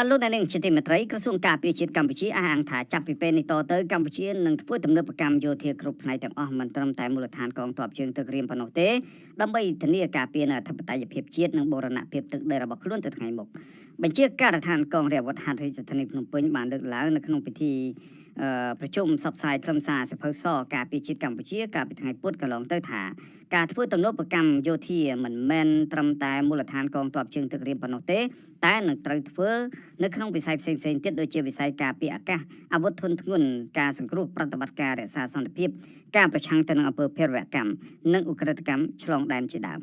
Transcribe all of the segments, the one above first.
អលោកអ្នកនាងជាទីមេត្រីក្រសួងការពារជាតិកម្ពុជាអះអាងថាចាប់ពីពេលនេះតទៅកម្ពុជានឹងធ្វើទំនើបកម្មយោធាគ្រប់ផ្នែកទាំងអស់មិនត្រឹមតែមូលដ្ឋានកងទ័ពជើងទឹករាមប៉ុណ្ណោះទេដើម្បីធានាការពារនូវអធិបតេយ្យភាពជាតិនិងបូរណភាពទឹកដីរបស់ខ្លួនទៅថ្ងៃមុខបញ្ជាការដ្ឋានកងរាជអាវុធហត្ថរាជធានីភ្នំពេញបានលើកឡើងនៅក្នុងពិធីប្រជុំផ្សព្វផ្សាយខ្លឹមសារសភៅសការពារជាតិកម្ពុជាកាលពីថ្ងៃពុធកន្លងទៅថាការធ្វើទំនើបកម្មយោធាមិនមែនត្រឹមតែមូលដ្ឋានកងទ័ពជើងទឹករាមប៉ុណ្ណោះទេតែនឹងត្រូវធ្វើនៅក្នុងវិស័យផ្សេងៗទៀតដូចជាវិស័យការពារអាកាសអាវុធធុនធ្ងន់ការសង្គ្រោះប្រតិបត្តិការរក្សាសន្តិភាពការប្រឆាំងទៅនឹងអំពើភេរវកម្មនិងឧក្រិដ្ឋកម្មឆ្លងដែនជាដើម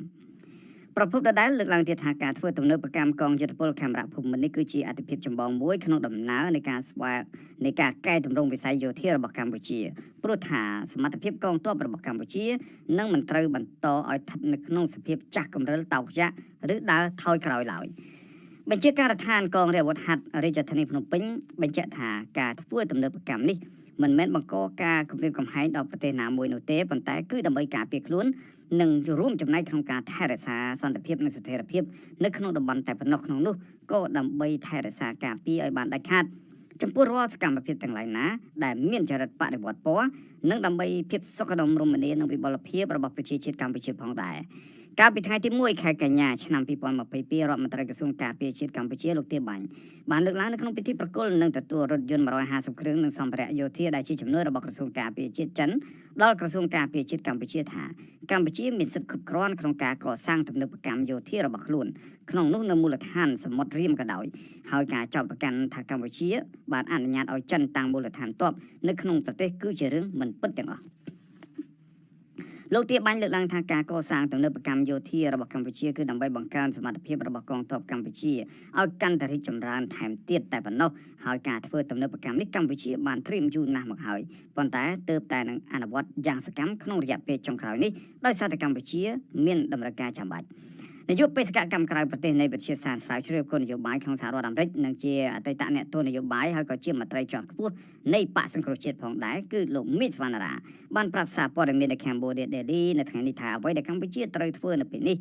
ប្រភពដដែលលើកឡើងទៀតថាការធ្វើទំនើបកម្មកងយុទ្ធពលខេមរៈភូមិន្ទនេះគឺជាអតិភិបចម្បងមួយក្នុងដំណើរនៃការស្វែងនៃការកែតម្រង់វិស័យយោធារបស់កម្ពុជាព្រោះថាសមត្ថភាពកងទ័ពរបស់កម្ពុជានឹងមិនត្រូវបន្តឲ្យស្ថិតនៅក្នុងសភាពចាស់កម្រិលតោកយ៉ាក់ឬដើរថយក្រោយឡើយបញ្ជាការដ្ឋានកងរាជអាវុធហត្ថរាជធានីភ្នំពេញបញ្ជាក់ថាការធ្វើទំនើបកម្មនេះមិនមែនបង្កការគំរាមកំហែងដល់ប្រទេសណាមួយនោះទេប៉ុន្តែគឺដើម្បីការពារខ្លួននិងរួមចំណែកក្នុងការថែរក្សាសន្តិភាពនិងស្ថិរភាពនៅក្នុងតំបន់តែប៉ុណ្ណោះក្នុងនោះក៏ដើម្បីថែរក្សាការពារឲ្យបានដាច់ខាតចំពោះរាល់សកម្មភាពទាំងឡាយណាដែលមានចរិតបដិវត្តពណ៌និងដើម្បីភាពសុខដុមរមនានិងវិបុលភាពរបស់ប្រជាជាតិកម្ពុជាផងដែរកាលពីថ្ងៃទី1ខែកញ្ញាឆ្នាំ2022រដ្ឋមន្ត្រីក្រសួងការពារជាតិកម្ពុជាលោកទាបាញ់បានលើកឡើងនៅក្នុងពិធីប្រគល់និងទទួលរថយន្ត150គ្រឿងនិងសម្ភារៈយោធាដែលជាជំនួយរបស់ក្រសួងការពារជាតិចិនដល់ក្រសួងការពារជាតិកម្ពុជាថាកម្ពុជាមានសិទ្ធិគ្រប់គ្រាន់ក្នុងការកសាងទំនើបកម្មយោធារបស់ខ្លួនក្នុងនោះនៅមូលដ្ឋានសមុទ្ររាមក៏ដោយហើយការចោទប្រកាន់ថាកម្ពុជាបានអនុញ្ញាតឲ្យចិនតាំងមូលដ្ឋានទ័ពនៅក្នុងប្រទេសគឺជារឿងមិនពិតទាំងអស់លោកទាបាញ់លើកឡើងថាការកសាងទំនើបកម្មយោធារបស់កម្ពុជាគឺដើម្បីបង្កើនសមត្ថភាពរបស់កងទ័ពកម្ពុជាឲ្យកាន់តែរីកចម្រើនថែមទៀតតែប៉ុណ្ណោះហើយការធ្វើទំនើបកម្មនេះកម្ពុជាបានត្រៀមយូរណាស់មកហើយប៉ុន្តែទើបតែនឹងអនុវត្តយ៉ាងសកម្មក្នុងរយៈពេលចុងក្រោយនេះដោយសារតែកម្ពុជាមានតម្រូវការចាំបាច់នាយកបេសកកម្មក្រៅប្រទេសនៃវិទ្យាស្ថានស្រាវជ្រាវគោលនយោបាយក្នុងសហរដ្ឋអាមេរិកនិងជាអតីតអ្នកទោសនយោបាយហើយក៏ជាមន្ត្រីជាន់ខ្ពស់នៃបក្សសង្គ្រោះជាតិផងដែរគឺលោកមីសវណ្ណរាបានប្រាប់សារព័ត៌មាននៅ Cambodia Daily នៅថ្ងៃនេះថាអ្វីដែលកម្ពុជាត្រូវធ្វើនៅពេលនេះ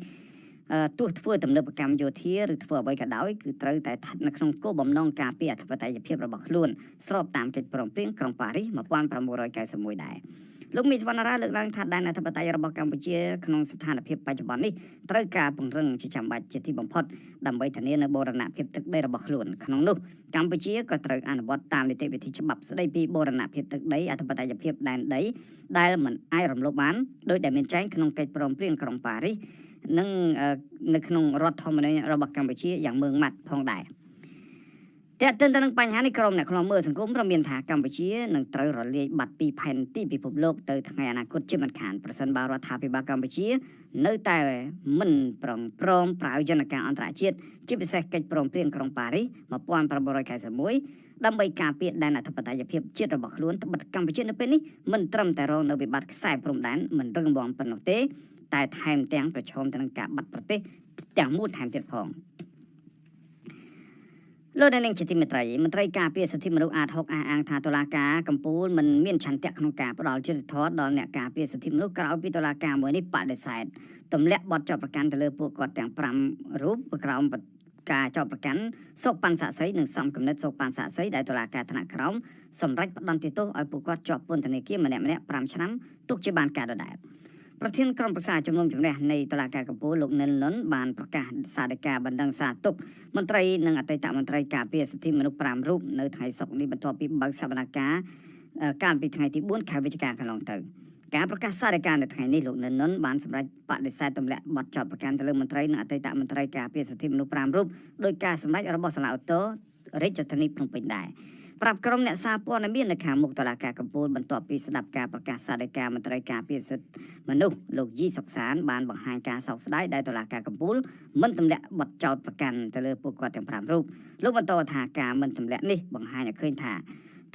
ទោះធ្វើទំនើបកម្មយោធាឬធ្វើអ្វីក៏ដោយគឺត្រូវតែស្ថិតនៅក្នុងគោលបំណងការពារអធិបតេយ្យភាពរបស់ខ្លួនស្របតាមកិច្ចព្រមព្រៀងក្រុងប៉ារីស1991ដែរលោកមីសវណ្ណរាលើកឡើងថាដែនអធិបតេយ្យរបស់កម្ពុជាក្នុងស្ថានភាពបច្ចុប្បន្ននេះត្រូវការពង្រឹងជាចាំបាច់ជាទីបំផុតដើម្បីធានានូវបូរណភាពទឹកដីរបស់ខ្លួនក្នុងនោះកម្ពុជាក៏ត្រូវអនុវត្តតាមនីតិវិធីច្បាប់ស្តីពីបូរណភាពទឹកដីអធិបតេយ្យភាពដែនដីដែលមិនអាចរំលោភបានដោយដែលមានចែងក្នុងកិច្ចព្រមព្រៀងក្រុងប៉ារីសនិងនៅក្នុងរដ្ឋធម្មនុញ្ញរបស់កម្ពុជាយ៉ាងម៉ឺងម៉ាត់ផងដែរតែទិនទៅនឹងបញ្ហានេះក្រុមអ្នកខ្លាំមើលសង្គមព្រមានថាកម្ពុជានឹងត្រូវរលាយបាត់ពីផែនទីពិភពលោកទៅថ្ងៃអនាគតជាមិនខានប្រសិនបើរដ្ឋាភិបាលកម្ពុជានៅតែមិនប្រងព្រមប្រើយន្តការអន្តរជាតិជាពិសេសកិច្ចព្រមព្រៀងក្រុងប៉ារីស1991ដើម្បីការពារដែនអធិបតេយ្យភាពជាតិរបស់ខ្លួនត្បិតកម្ពុជានៅពេលនេះមិនត្រឹមតែរងនៅវិបត្តិខ្សែព្រំដែនមិនរឹងមាំប៉ុណ្ណោះទេតែថែមទាំងប្រឈមទៅនឹងការបាត់ប្រទេសទាំងមូលថែមទៀតផងលោកអ្នកនាងជាទីមេត្រីមន្ត្រីការពារសិទ្ធិមនុស្សអាត6អះអាងថាតុលាការកំពូលមិនមានឆន្ទៈក្នុងការផ្ដល់យុត្តិធម៌ដល់អ្នកការពារសិទ្ធិមនុស្សក្រោយពីតុលាការមួយនេះបដិសេធទម្លាក់បទចោទប្រកាន់ទៅលើពួកគាត់ទាំង5រូបក្រោមការចោទប្រកាន់សូកប៉ាន់សាក្សីនិងសំគំនិតសូកប៉ាន់សាក្សីដែលតុលាការថ្នាក់ក្រោមសម្រេចផ្តន្ទាទោសឲ្យពួកគាត់ជាប់ពន្ធនាគារម្នាក់ៗ5ឆ្នាំទុកជាបានការដដែលប្រធានក្រុមប្រឹក្សាជំនុំជម្រះនៃតុលាការកំពូលលោកនិលនុនបានប្រកាសសាលដីកាបណ្ដឹងសារទុកមន្ត្រីនិងអតីតមន្ត្រីការពារសិទ្ធិមនុស្ស5រូបនៅថ្ងៃសុក្រនេះបន្ទាប់ពីបើកសវនកម្មកាលពីថ្ងៃទី4ខែវិច្ឆិកាកន្លងទៅការប្រកាសសាលដីកានៅថ្ងៃនេះលោកនិលនុនបានសម្រេចបដិសេធទម្លាក់បទចោទប្រកាន់ទៅលើមន្ត្រីនិងអតីតមន្ត្រីការពារសិទ្ធិមនុស្ស5រូបដោយការសម្រេចរបស់សាលាឧទ្ធររាជធានីភ្នំពេញដែរប្រាប់ក្រុមអ្នកសារព័ត៌មាននៅខាងមុខតុលាការកំពូលបន្ទាប់ពីស្ដាប់ការប្រកាសសាលដីកាមន្ត្រីការពារសិទ្ធិមនុស្សលោកយីសុកសានបានបង្ហាញការសោកស្ដាយដែលតុលាការកំពូលមិនទម្លាក់បទចោទប្រកាន់ទៅលើពួកគាត់ទាំង5រូបលោកបន្តថាការមិនទម្លាក់នេះបង្ហាញឲ្យឃើញថា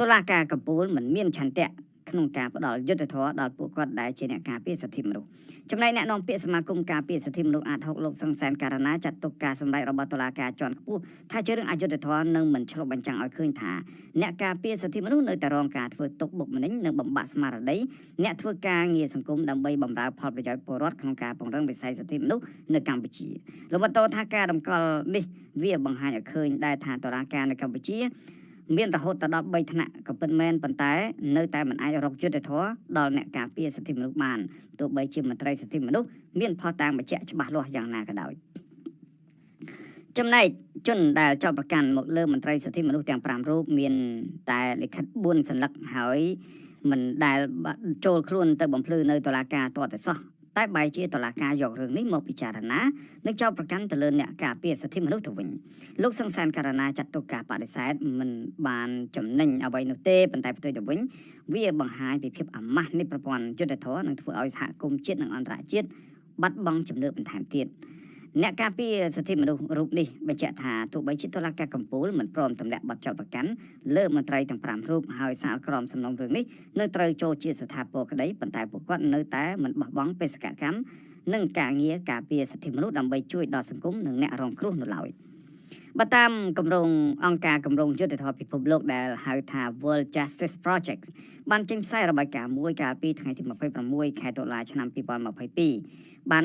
តុលាការកំពូលមិនមានឆន្ទៈ ក្នុងការផ្ដល់យុត្តិធម៌ដល់ពួកគាត់ដែលជាអ្នកការពារសិទ្ធិមនុស្សចំណែកអ្នកនាំពាក្យសមាគមការពារសិទ្ធិមនុស្សអាដហុកលោកសង្សានការណាចាត់ទុកការសម្ដែងរបស់តុលាការជាន់ខ្ពស់ថាជារឿងអយុត្តិធម៌និងមិនឆ្លុះបញ្ចាំងឲ្យឃើញថាអ្នកការពារសិទ្ធិមនុស្សនៅតែរងការធ្វើទុកបុកម្នេញនិងបំបាក់ស្មារតីអ្នកធ្វើការងារសង្គមដើម្បីបម្រើផលប្រយោជន៍ពលរដ្ឋក្នុងការពង្រឹងវិស័យសិទ្ធិមនុស្សនៅកម្ពុជាលោកបន្តថាការតម្កល់នេះវាបង្ហាញឲ្យឃើញដែរថាតុលាការនៅកម្ពុជាមានរហូតដល់3ថ្នាក់ក៏ពិតមែនប៉ុន្តែនៅតែមិនអាចរកយុត្តិធម៌ដល់អ្នកការពារសិទ្ធិមនុស្សបានទោះបីជាមន្ត្រីសិទ្ធិមនុស្សមានភស្តុតាងបញ្ជាក់ច្បាស់លាស់យ៉ាងណាក៏ដោយចំណែកជនដែលចោទប្រកាន់មកលើមន្ត្រីសិទ្ធិមនុស្សទាំង5រូបមានតែលិខិត4សន្លឹកហើយមិនដែលចូលខ្លួនទៅបំភ្លឺនៅតុលាការទាល់តែសោះតែបែរជាតុលាការយករឿងនេះមកពិចារណានិងចោទប្រកាន់ទៅលើអ្នកការពារសិទ្ធិមនុស្សទៅវិញលោកសង្សានករណាចាត់ទុកការបដិសេធមិនបានចំណេញអ្វីនោះទេប៉ុន្តែផ្ទុយទៅវិញវាបង្ហាញពីភាពអាម៉ាស់នៃប្រព័ន្ធយុត្តិធម៌និងធ្វើឲ្យសហគមន៍ជាតិនិងអន្តរជាតិបាត់បង់ជំនឿបន្ថែមទៀតអ្នកការពារសិទ្ធិមនុស្សរូបនេះបញ្ជាក់ថាទោះបីជាតុលាការកំពូលមិនព្រមទម្លាក់បទចោទប្រកាន់លើមន្ត្រីទាំង5រូបហើយសាលក្រមសំណុំរឿងនេះនៅត្រូវចូលជាស្ថាពរក្តីប៉ុន្តែពួកគាត់នៅតែមិនបោះបង់បេសកកម្មនិងការងារការពារសិទ្ធិមនុស្សដើម្បីជួយដល់សង្គមនិងអ្នករងគ្រោះនៅឡើយបើតាមគម្រោងអង្គការគម្រោងយុត្តិធម៌ពិភពលោកដែលហៅថា World Justice Project បានចេញផ្សាយរបាយការណ៍មួយកាលពីថ្ងៃទី26ខែតុលាឆ្នាំ2022បាន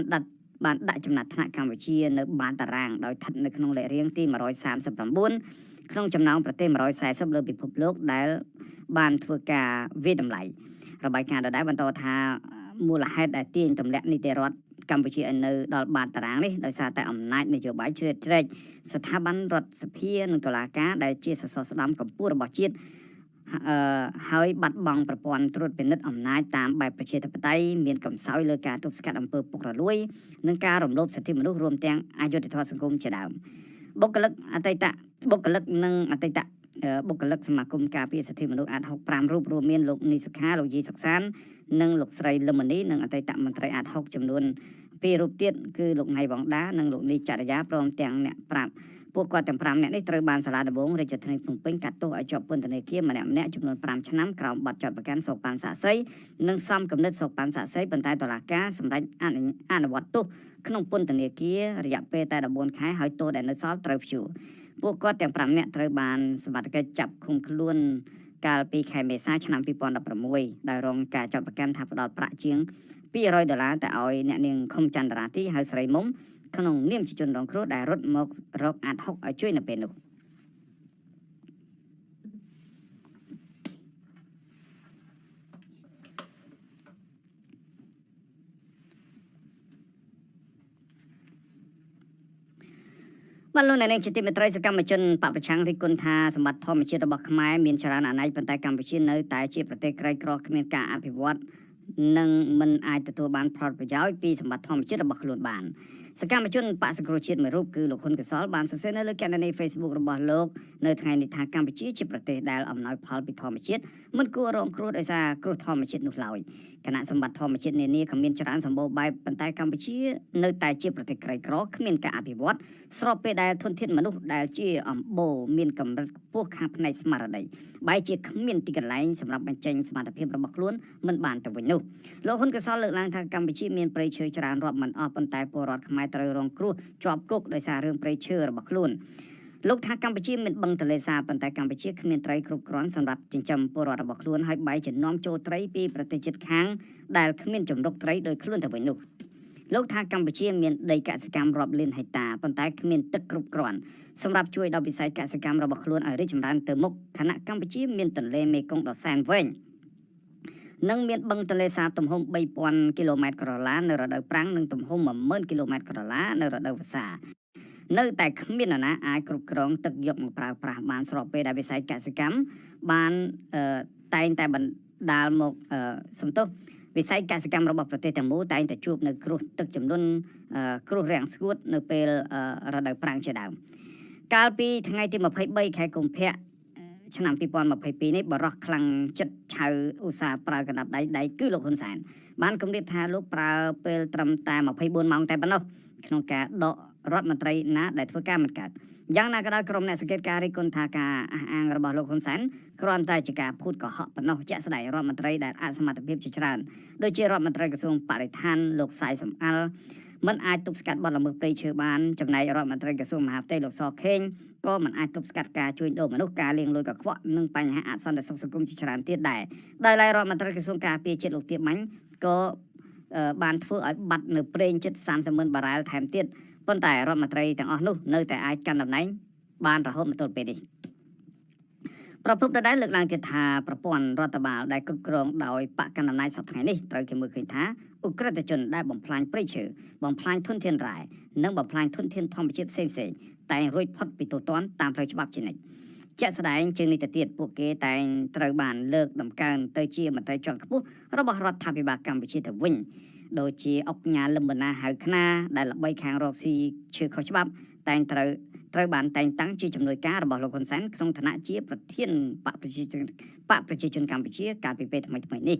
ដាក់ចំណាត់ថ្នាក់កម្ពុជានៅបានតារាងដោយស្ថិតនៅក្នុងលេខរៀងទី139ក្នុងចំណោមប្រទេស140លើពិភពលោកដែលបានធ្វើការវាយតម្លៃរបាយការណ៍ដដែលបន្តថាមូលហេតុដែលទាញទម្លាក់នីតិរដ្ឋកម្ពុជាឲ្យនៅដល់បាតតារាងនេះដោយសារតែអំណាចនយោបាយជ្រៀតជ្រែកស្ថាប័នរដ្ឋសភានិងតុលាការដែលជាសសរស្តម្ភកម្ពុជារបស់ជាតិហើយបាត់បង់ប្រព័ន្ធត្រួតពិនិត្យអំណាចតាមបែបប្រជាធិបតេយ្យមានកំសោយលើការទប់ស្កាត់អំពើពុករលួយនិងការរំលោភសិទ្ធិមនុស្សរួមទាំងអយុត្តិធម៌សង្គមជាដើមបុគ្គលិកអតីតបុគ្គលិកនិងអតីតបុគ្គលិកសមាគមការពារសិទ្ធិមនុស្សអាដ65រូបរួមមានលោកនីសុខាលោកយីសុកសាននិងលោកស្រីលឹមមនីនិងអតីតមន្ត្រីអាដ6ចំនួន2រូបទៀតគឺលោកណៃវងដានិងលោកនីចរិយាព្រមទាំងអ្នកប្រាប់ពួកគាត់ទាំង5នាក់នេះត្រូវបានសាលាដំបងរាជធានីភ្នំពេញកាត់ទោសឲ្យជាប់ពន្ធនាគារម្នាក់ៗចំនួន5ឆ្នាំក្រោមបទចោទប្រកាន់សូកប៉ាន់សាក្សីនិងសំគំនិតសូកប៉ាន់សាក្សីប៉ុន្តែតុលាការសម្រេចអនុវត្តទោសក្នុងពន្ធនាគាររយៈពេលតែ14ខែហើយទោសដែលនៅសល់ត្រូវព្យួរពួកគាត់ទាំង5នាក់ត្រូវបានសមត្ថកិច្ចចាប់ឃុំខ្លួនកាលពីខែមេសាឆ្នាំ2016ដោយរងការចោទប្រកាន់ថាផ្ដល់ប្រាក់ជាង200ដុល្លារទៅឲ្យអ្នកនាងខុមចន្ទរាទីហៅស្រីមុំក្នុងនាមជាជនរងគ្រោះដែលរត់មករកអាដហុកឲ្យជួយនៅពេលនោះបាទលោកអ្នកនាងជាទីមេត្រីសកម្មជនបពប្រឆាំងរិះគន់ថាសម្បត្តិធម្មជាតិរបស់ខ្មែរមានច្រើនអាណ័យប៉ុន្តែកម្ពុជានៅតែជាប្រទេសក្រីក្រគ្មានការអភិវឌ្ឍនិងមិនអាចទទួលបានផលប្រយោជន៍ពីសម្បត្តិធម្មជាតិរបស់ខ្លួនបានសកម្មជនបក្សសង្គ្រោះជាតិមួយរូបគឺលោកហ៊ុនកុសលបានសរសេរនៅលើគណនី Facebook របស់លោកនៅថ្ងៃនេះថាកម្ពុជាជាប្រទេសដែលអំណោយផលពីធម្មជាតិមិនគួររងគ្រោះដោយសារគ្រោះធម្មជាតិនោះឡើយគណៈសម្បត្តិធម្មជាតិនានាក៏មានច្រើនសម្បូរបែបប៉ុន្តែកម្ពុជានៅតែជាប្រទេសក្រីក្រគ្មានការអភិវឌ្ឍស្របពេលដែលធនធានមនុស្សដែលជាអម្បូរមានកម្រិតខ្ពស់ខាងផ្នែកស្មារតីបែរជាគ្មានទីកន្លែងសម្រាប់បញ្ចេញសមត្ថភាពរបស់ខ្លួនមិនបានទៅវិញនោះលោកហ៊ុនកុសលលើកឡើងថាកម្ពុជាមានព្រៃឈើច្រើនរាប់មិនអស់ប៉ុន្តែពលរដ្ឋខ្មែរត្រូវរងគ្រោះជាប់គុកដោយសាររឿងព្រៃឈើរបស់ខ្លួនលោកថាកម្ពុជាមានបឹងទន្លេសាបប៉ុន្តែកម្ពុជាគ្មានត្រីគ្រប់គ្រាន់សម្រាប់ចិញ្ចឹមពលរដ្ឋរបស់ខ្លួនហើយបែរជានាំចូលត្រីពីប្រទេសជិតខាងដែលគ្មានជម្រកត្រីដោយខ្លួនទៅវិញនោះលោកថាកម្ពុជាមានដីកសិកម្មរាប់លានហិកតាប៉ុន្តែគ្មានទឹកគ្រប់គ្រាន់សម្រាប់ជួយដល់វិស័យកសិកម្មរបស់ខ្លួនឲ្យរីកចម្រើនទៅមុខខណៈកម្ពុជាមានទន្លេមេគង្គដ៏សែនវែងនិងមានបឹងទន្លេសាបទំហំ3000គីឡូម៉ែត្រក្រឡានៅរដូវប្រាំងនិងទំហំ10000គីឡូម៉ែត្រក្រឡានៅរដូវវស្សានៅតែគ្មាននរណាអាចគ្រប់គ្រងទឹកយកមកប្រើប្រាស់បានស្របពេលដែលវិស័យកសិកម្មបានតែងតែបណ្ដាលមកសំទោសវិស័យកសិកម្មរបស់ប្រទេសទាំងមូលតែងតែជួបនៅគ្រោះទឹកជំនន់គ្រោះរាំងស្ងួតនៅពេលរដូវប្រាំងជាដើមកាលពីថ្ងៃទី23ខែកុម្ភៈឆ្នាំ2022នេះបរោះខ្លាំងចិត្តឆៅឧស្សាហ៍ប្រើកណ្ដាប់ដៃគឺលោកហ៊ុនសែនបានគម្រាមថាលោកប្រើពេលត្រឹមតែ24ម៉ោងតែប៉ុណ្ណោះក្នុងការដករដ្ឋមន្ត្រីណាដែលធ្វើការមិនកើត យ៉ាងណាក៏ដោយក្រុមអ្នកសង្កេតការណ៍រិះគន់ថាការអះអាងរបស់លោកហ៊ុនសែនគ្រាន់តែជាការភូតកុហកប៉ុណ្ណោះជាក់ស្ដែងរដ្ឋមន្ត្រីដែលអសមត្ថភាពជាច្រើនដូចជារដ្ឋមន្ត្រីក្រសួងបរិស្ថានលោកសាយសំអាល់មិនអាចទប់ស្កាត់បទល្មើសព្រៃឈើបានចំណែករដ្ឋមន្ត្រីក្រសួងមហាផ្ទៃលោកសខេងក៏មិនអាចទប់ស្កាត់ការជួញដូរមនុស្សការលាងលុយកខ្វក់និងបញ្ហាអសន្តិសុខសង្គមជាច្រើនទៀតដែរដោយឡែករដ្ឋមន្ត្រីក្រសួងការពារជាតិលោកទៀបមាញ់ក៏បានធ្វើឲ្យបាត់នៅប្រេងជិត30ម៉ឺនបារ៉ែលថែមទៀតប៉ុន្តែរដ្ឋមន្ត្រីទាំងអស់នោះនៅតែអាចកាន់តំណែងបានរហូតមកទល់ពេលនេះប្រពន្ធដដែលលើកឡើងទៀតថាប្រព័ន្ធរដ្ឋបាលដែលគ្រប់គ្រងដោយបកកណ្ដាលអំណាចសប្តាហ៍នេះត្រូវគេមើលឃើញថាឧក្រិដ្ឋជនដែលបំផ្លាញព្រៃឈើបំផ្លាញធនធានរ៉ែនិងបំផ្លាញធនធានធម្មជាតិផ្សេងៗតែងរួចផុតពីទោសទណ្ឌតាមផ្លូវច្បាប់ជានិច្ចជាក់ស្ដែងជាងនេះទៅទៀតពួកគេតែងត្រូវបានលើកដំកើងទៅជាមន្ត្រីជាន់ខ្ពស់របស់រដ្ឋាភិបាលកម្ពុជាទៅវិញដូចជាអុកញ៉ាលឹមបណ្ណាហៅខ្នាដែលល្បីខាងរកស៊ីឈើខុសច្បាប់តែងត្រូវបានតែងតាំងជាជំនួយការរបស់លោកហ៊ុនសែនក្នុងឋានៈជាប្រធានបកប្រជាជនបកប្រជាជនកម្ពុជាកាលពីពេលថ្មីៗនេះ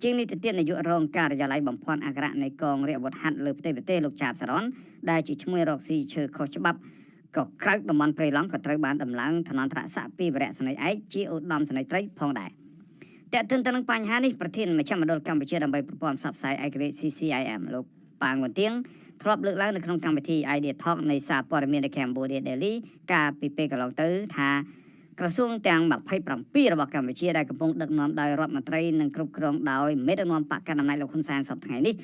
ជាងនេះទៅទៀតនាយករងការិយាល័យបំភាន់អាក្រាតនៃកងរាជអាវុធហត្ថលើផ្ទៃប្រទេសលោកចាបសារ៉នដែលជាឈ្មោះរកស៊ីឈើខុសច្បាប់ក៏ក្រៅតំបន់ព្រៃឡង់ក៏ត្រូវបានដំឡើងឋានន្តរស័ក្តិពីវរៈសេនីយ៍ឯកជាឧត្តមសេនីយ៍ត្រីផងដែរទាក់ទិនទៅនឹងបញ្ហានេះប្រធានមជ្ឈមណ្ឌលកម្ពុជាដើម្បីប្រព័ន្ធផ្សព្វផ្សាយឯករាជ្យ CCIM លោកប៉ាងវន្ទៀងធ្លាប់លើកឡើងនៅក្នុងកម្មវិធី Idea Talk នៃសារព័ត៌មាន The Cambodia Daily កាលពីពេលកន្លងទៅថាក្រសួងទាំង27របស់កម្ពុជាដែលកំពុងដឹកនាំដោយរដ្ឋមន្ត្រីនិងគ្រប់គ្រងដោយមេដឹកនាំបកកណ្ដាលអំណាចលោកហ៊ុនសែនសប្តាហ៍ថ្ងៃនេះ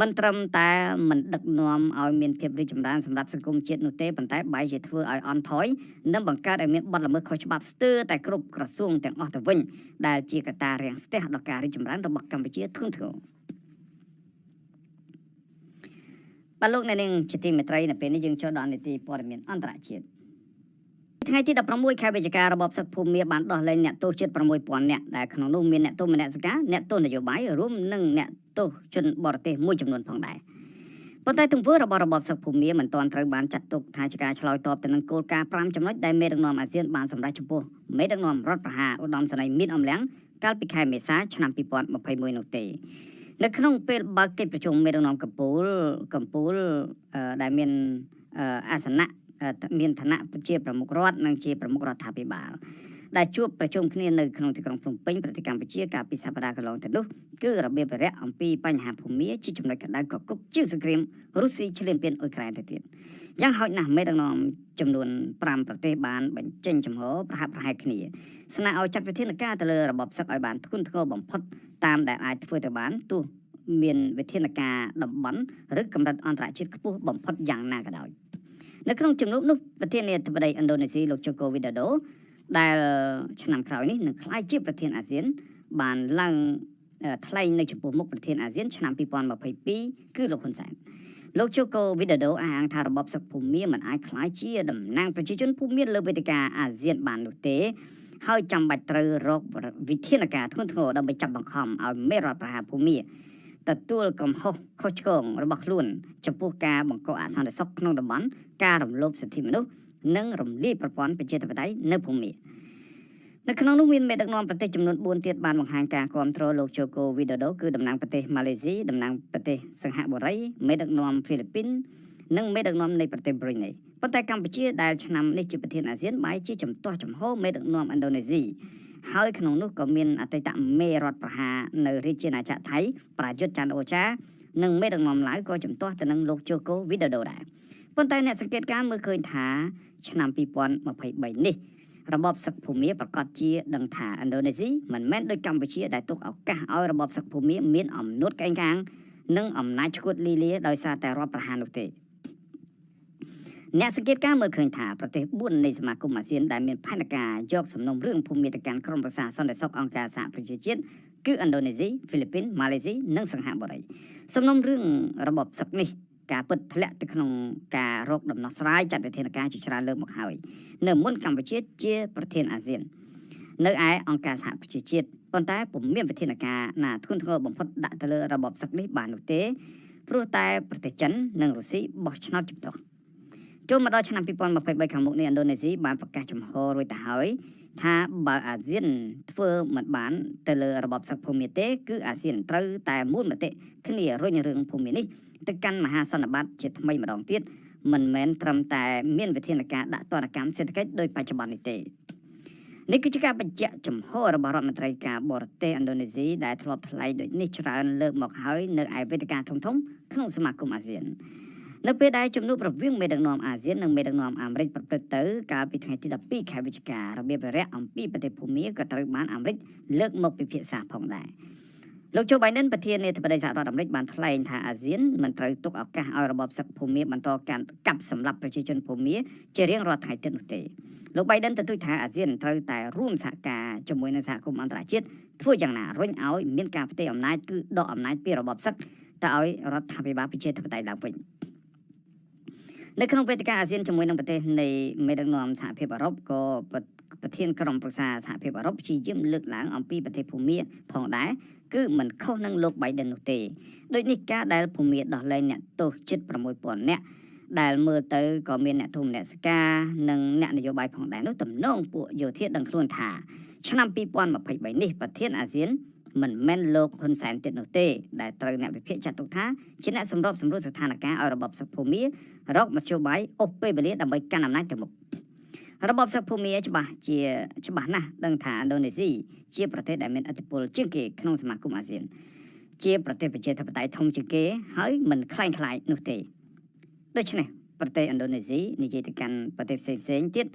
មិនត្រឹមតែមិនដឹកនាំឲ្យមានភាពរីកចម្រើនសម្រាប់សង្គមជាតិនោះទេប៉ុន្តែបែរជាធ្វើឲ្យអន់ថយនិងបង្កើតឲ្យមានបទល្មើសខុសច្បាប់ស្ទើរតែគ្រប់ក្រសួងទាំងអស់ទៅវិញដែលជាកត្តារាំងស្ទះដល់ការរីកចម្រើនរបស់កម្ពុជាធ្ងន់ធ្ងរបាទលោកអ្នកនាងជាទីមេត្រីនៅពេលនេះយើងចូលដល់នីតិព័ត៌មានអន្តរជាតិថ្ងៃទី16ខែវិច្ឆិការបបសឹកភូមាបានដោះលែងអ្នកទោសជិត6000នាក់ដែលក្នុងនោះមានអ្នកទោសមនសិការអ្នកទោសនយោបាយរួមនិងអ្នកទោសជនបរទេសមួយចំនួនផងដែរប៉ុន្តែទង្វើរបស់របបសឹកភូមាមិនទាន់ត្រូវបានចាត់ទុកថាជាការឆ្លើយតបទៅនឹងគោលការណ៍5ចំណុចដែលមេដឹកនាំអាស៊ានបានសម្រេចចំពោះមេដឹកនាំរដ្ឋប្រហារឧត្តមសេនីយ៍មីនអំលៀងកាលពីខែមេសាឆ្នាំ2021នោះទេនៅក្នុងពេលបើកកិច្ចប្រជុំមេដឹកនាំកម្ពុជាដែលមានអាសនៈមានឋានៈជាប្រមុខរដ្ឋនិងជាប្រមុខរដ្ឋាភិបាលដែលជួបប្រជុំគ្នានៅក្នុងទីក្រុងភ្នំពេញប្រទេសកម្ពុជាកាលពីសប្តាហ៍កន្លងទៅនោះគឺរបៀបរៈអំពីបញ្ហាភូមិជាចំណុចក្តៅកគុកជាងសង្គ្រាមរុស្ស៊ីឈ្លានពានអ៊ុយក្រែនទៅទៀតយ៉ាងហោចណាស់មេដឹកនាំចំនួន5ប្រទេសបានបញ្ចេញចំហប្រហាក់ប្រហែលគ្នាស្នើឲ្យចាត់វិធានការទៅលើរបបសឹកឲ្យបានធ្ងន់ធ្ងរបំផុតតាមដែលអាចធ្វើទៅបានទោះមានវិធានការតំបន់ឬកម្រិតអន្តរជាតិខ្ពស់បំផុតយ៉ាងណាក៏ដោយនៅក្នុងជំនួបនោះប្រធានាធិបតីឥណ្ឌូនេស៊ីលោកជូកូវីដូដូដែលឆ្នាំក្រោយនេះនឹងក្លាយជាប្រធានអាស៊ានបានឡើងថ្លែងនៅចំពោះមុខប្រធានអាស៊ានឆ្នាំ2022គឺលោកហ៊ុនសែនលោកជូកូវីដូដូអះអាងថារបបសឹកភូមាមិនអាចក្លាយជាតំណាងប្រជាជនភូមាលើវេទិកាអាស៊ានបាននោះទេហើយចាំបាច់ត្រូវរកវិធានការធ្ងន់ធ្ងរដើម្បីចាប់បង្ខំឲ្យមេរដ្ឋប្រហារភូមាទទួលកំហុសខុសឆ្គងរបស់ខ្លួនចំពោះការបង្កអសន្តិសុខក្នុងតំបន់ការរំលោភសិទ្ធិមនុស្សនិងរំលាយប្រព័ន្ធប្រជាធិបតេយ្យនៅភូមានៅក្នុងនោះមានមេដឹកនាំប្រទេសចំនួន4ទៀតបានបង្ហាញការគាំទ្រលោកជូកូវីដូដូគឺតំណាងប្រទេសម៉ាឡេស៊ីតំណាងប្រទេសសិង្ហបុរីមេដឹកនាំហ្វីលីពីននិងមេដឹកនាំនៃប្រទេសប្រ៊ុយណេប៉ុន្តែកម្ពុជាដែលឆ្នាំនេះជាប្រធានអាស៊ានបែរជាជំទាស់ចំហមេដឹកនាំឥណ្ឌូនេស៊ីហើយក្នុងនោះក៏មានអតីតមេរដ្ឋប្រហារនៅរាជាណាចក្រថៃប្រាយុទ្ធច័ន្ទអូចានិងមេដឹកនាំឡាវក៏ជំទាស់ទៅនឹងលោកជូកូវីដូដូដែរប៉ុន្តែអ្នកសង្កេតការណ៍មើលឃើញថាឆ្នាំ2023នេះរបបសឹកភូមាប្រកាសជាដឹងថាឥណ្ឌូនេស៊ីមិនមែនដូចកម្ពុជាដែលទុកឱកាសឲ្យរបបសឹកភូមាមានអំនួតកែងកាងនិងអំណាចឈួតលីលាដោយសារតែរដ្ឋប្រហារនោះទេអ្នកសង្កេតការណ៍មើលឃើញថាប្រទេស4នៃសមាគមអាស៊ានដែលមានផែនការយកសំណុំរឿងភូមិទៅកាន់ក្រុមប្រឹក្សាសន្តិសុខអង្គការសហប្រជាជាតិគឺឥណ្ឌូនេស៊ីហ្វីលីពីនម៉ាឡេស៊ីនិងសិង្ហបុរីសំណុំរឿងរបបសឹកនេះការពិតធ្លាក់ទៅក្នុងការរកដំណោះស្រាយចាត់វិធានការជាច្រើនលើកមកហើយនៅមុនកម្ពុជាជាប្រធានអាស៊ាននៅឯអង្គការសហប្រជាជាតិប៉ុន្តែពុំមានវិធានការណាធ្ងន់ធ្ងរបំផុតដាក់ទៅលើរបបសឹកនេះបាននោះទេព្រោះតែប្រទេសចិននិងរុស្ស៊ីបោះឆ្នោតជំទាស់ចូលមកដល់ឆ្នាំ2023ខាងមុខនេះឥណ្ឌូនេស៊ីបានប្រកាសចំហរួចទៅហើយថាបើអាស៊ានធ្វើមិនបានទៅលើរបបសឹកភូមិទេគឺអាស៊ានត្រូវតែមូលមតិគ្នារុញរឿងភូមិនេះទៅកាន់មហាសន្និបាតជាថ្មីម្ដងទៀត មិនមែនត្រឹមតែមានវិធានការដាក់ទណ្ឌកម្មសេដ្ឋកិច្ចដោយបច្ចុប្បន្ននេះទេនេះគឺជាការបញ្ជាក់ចំហរបស់រដ្ឋមន្ត្រីការបរទេសឥណ្ឌូនេស៊ីដែលធ្លាប់ថ្លែងដូចនេះច្រើនលើកមកហើយនៅឯវេទិកាធំៗក្នុងសមាគមអាស៊ាននៅពេលដែលជំនួបរវាងមេដឹកនាំអាស៊ាននិងមេដឹកនាំអាមេរិកប្រព្រឹត្តទៅកាលពីថ្ងៃទី12ខែវិច្ឆិការបៀបវារៈអំពីប្រទេសភូមាក៏ត្រូវបានអាមេរិកលើកមកពិភាក្សាផងដែរលោកโจ Biden ប្រធានាធិបតីសហរដ្ឋអាមេរិកបានថ្លែងថាអាស៊ានមិនត្រូវទុកឱកាសឲ្យរបបសឹកភូមាបន្តការកាប់សម្លាប់ប្រជាជនភូមាជារៀងរាល់ថ្ងៃទៀតនោះទេលោក Biden ទទូចថាអាស៊ានត្រូវតែរួមសហការជាមួយនឹងសហគមន៍អន្តរជាតិធ្វើយ៉ាងណារុញឲ្យមានការផ្ទេរអំណាចគឺដកអំណាចពីរបបសឹកទៅឲ្យរដ្ឋាភិបាលប្រជាធិបតេយ្យឡើងវិញនៅក្នុងវេទិកាអាស៊ានជាមួយនឹងប្រទេសនៃមេដឹកនាំសហភាពអឺរ៉ុបក៏ប្រធានក្រុមប្រឹក្សាសហភាពអឺរ៉ុបព្យាយាមលើកឡើងអំពីប្រទេសភូមាផងដែរគឺមិនខុសនឹងលោក Biden នោះទេដូចនេះការដែលភូមាដោះលែងអ្នកទោសជិត6000នាក់ដែលមើលទៅក៏មានអ្នកធំអ្នកសការនិងអ្នកនយោបាយផងដែរនោះតំណងពួកយោធាដឹងខ្លួនថាឆ្នាំ2023នេះប្រធានអាស៊ានមិនមែនលោកហ៊ុនសែនទៀតនោះទេដែលត្រូវអ្នកវិភាគចាត់ទុកថាជាអ្នកសម្របសម្រួលស្ថានភាពឲ្យរបបសឹកភូមារកមធ្យោបាយអូសពេលវេលាដើម្បីកាន់អំណាចទៅមុខរបបសឹកភូមាច្បាស់ជាច្បាស់ណាស់ដឹងថាឥណ្ឌូនេស៊ីជាប្រទេសដែលមានឥទ្ធិពលជាងគេក្នុងសមាគមអាស៊ានជាប្រទេសប្រជាធិបតេយ្យធំជាងគេហើយមិនคล้ายคล้ายនោះទេដូច្នេះប្រទេសឥណ្ឌូនេស៊ីនិយាយទៅកាន់ប្រទេសផ្សេងផ្សេងទៀត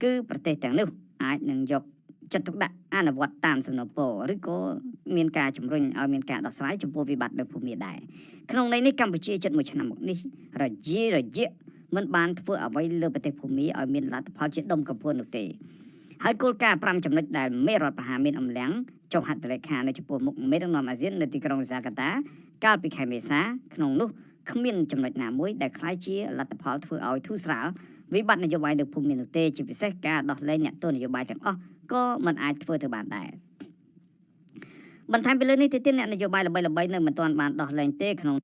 គឺប្រទេសទាំងនោះអាចនឹងយកចិត្តទុកដាក់អនុវត្តតាមសំណពរឬក៏មានការជំរុញឲ្យមានការដោះស្រាយចំពោះវិបត្តិនៅភូមិដែរក្នុងន័យនេះកម្ពុជាជិតមួយឆ្នាំមកនេះរជារយៈមិនបានធ្វើអ្វីលើប្រទេសភូមាឲ្យមានលទ្ធផលជាដុំកំភួននោះទេហើយគោលការណ៍5ចំណុចដែលមេរដ្ឋប្រហារមានអំលាំងចុះហត្ថលេខានៅចំពោះមុខមេដឹកនាំអាស៊ាននៅទីក្រុងហ្សាកាតាកាលពីខែមេសាក្នុងនោះគ្មានចំណុចណាមួយដែលក្លាយជាលទ្ធផលធ្វើឲ្យធូរស្រាលវិបត្តិនយោបាយនៅភូមិនោះទេជាពិសេសការដោះលែងអ្នកទោសនយោបាយទាំងអស់ក៏មិនអាចធ្វើទៅបានដែរបន្ថែមពីលើនេះទៅទៀតអ្នកនយោបាយល្បីៗនៅមិនទាន់បានដោះលែងទេក្នុង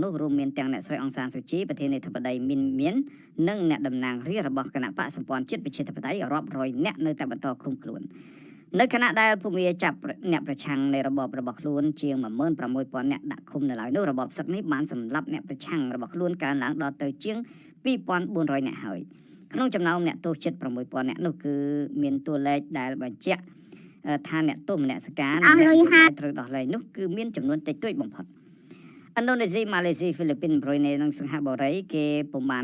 នោះរួមមានទាំងអ្នកស្រីអង្សានស៊ូជីប្រធានាធិបតីមីនមៀននិងអ្នកតំណាងរាស្ត្ររបស់គណៈបកសម្ព័ន្ធជាតិប្រជាធិបតេយ្យរាប់រយអ្នកនៅតែបន្តឃុំខ្លួននៅខណៈដែលភូមិចាប់អ្នកប្រឆាំងនៃរបបរបស់ខ្លួនជាង16000អ្នកដាក់ឃុំនៅឡើយនោះរបបសឹកនេះបានសម្លាប់អ្នកប្រឆាំងរបស់ខ្លួនកើនឡើងដល់ទៅជាង2400អ្នកហើយក្នុងចំណោមអ្នកទោសជិត6000អ្នកនោះគឺមានតួលេខដែលបញ្ជាក់ថាអ្នកទោសមនសិការនិងអ្នកត្រូវដោះលែងនោះគឺមានចំនួនតិចតួចបំផុតឥណ្ឌូនេស៊ីម៉ាឡេស៊ីហ្វីលីពីនប្រុយណេនិងសិង្ហបុរីគេពុំបាន